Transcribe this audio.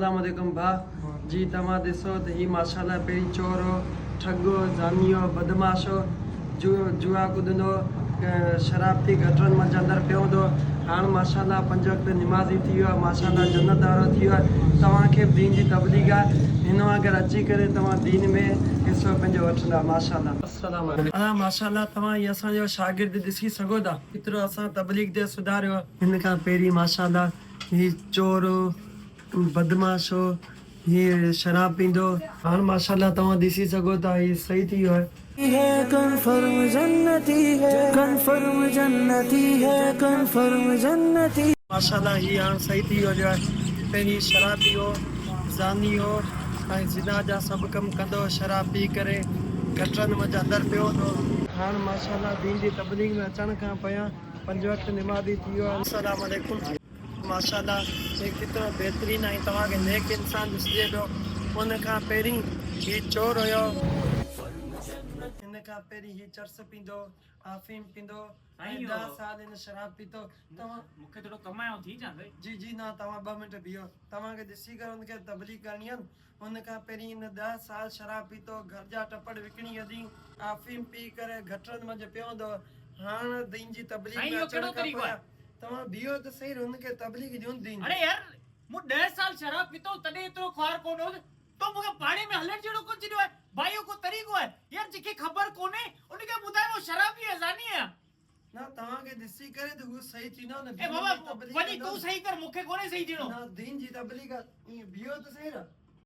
السلام عليڪم ڀاء جي توهان ڏسو ته هي ماشاءالله پهرين چور هو ٺڳ هو زاني هو بدمعاش هو جوا ڪڏندو هو شراب پي گٽرن منجهه اندر پيو هوندو هو هاڻ ماشاءالله پنج وقت نمازي ٿي ويو آهي ماشاءالله جنت وارو ٿي ويو آهي توهان کي به دين جي تبليغ آهي هن وانگر اچي ڪري توهان دين ۾ حصو پنهنجو وٺندا ماشاءالله. السلام عليڪم ماشاءالله توهان هي اسان جو شاگرد ڏسي سگهو ٿا ڪيترو اسان تبليغ تي سڌاريو هن کان پهرين ماشاءالله هي چور هو بدمعاش هو هي شراب پيندو هو. هاڻ ماشاءالله توهان ڏسي سگهو ٿا هي صحيح ٿي ويو آهي. هي ڪنفرم جنتي هي ڪنفرم جنتي هي ڪنفرم جنتي. ماشاءالله هي هاڻ صحيح ٿي ويو آهي پهرين شرابي هو زاني هو ۽ زنا جا سڀ ڪم ڪندو هو شراب پي ڪري گٽرن منجهه اندر پيو هوندو هو. هاڻ ماشاءالله دين جي تبليغ ۾ اچڻ کان پويان پنج وقت نمازي ٿي ويو آهي. السلام عليڪم. ماشاءالله هي ڪيترو بهترين ۽ توهان کي نيڪ انسان ڏسجي پيو ان کان پهرين هي چور هيو ان کان پهرين هي چرس پيندو هو آفيم پيندو هو ۽ ڏهه سال هن شراب پيتو توهان مونکي ٿورو ڪم آيو ٿي چان سائين. جي جي نه توهان ٻه منٽ بيهو توهان کي ڏسي ڪري ان کي تبليغ ڪرڻي آهي ان کان پهرين هن ڏهه سال شراب پيتو گهر جا ٽپڙ وڪڻي ڪڍي آفيم پي ڪري گٽرن منجهه پيو هوندو هو هاڻ دين جي تبليغ سائين ۾ اهو اچڻ ڪهڙو کان طريقو آهي پويان توهان بيهو ته سهي هن کي تبليغ ڏيون دين جي. اڙي يار مون ڏهه سال شراب پيتو تڏهن ايترو خوار ڪونه هوس تو مون کي پاڙي ۾ هلڻ جهڙو ڪونه ڇڏيو آهي ڀائي اهو ڪو طريقو آهي يار جنهن کي خبر ڪونهي ان کي ٻڌاء مان شرابي آهيان زاني آهيان. نه توهان کي ڏسي ڪري ته هو صحيح ٿيندو نه اي دين بابا جي تبليغ وڃي ڪندو تون صحيح ڪر مون کي ڪونهي صحيح ٿيڻو. نه دين جي تبليغ ائين بيهو ته سهي نه.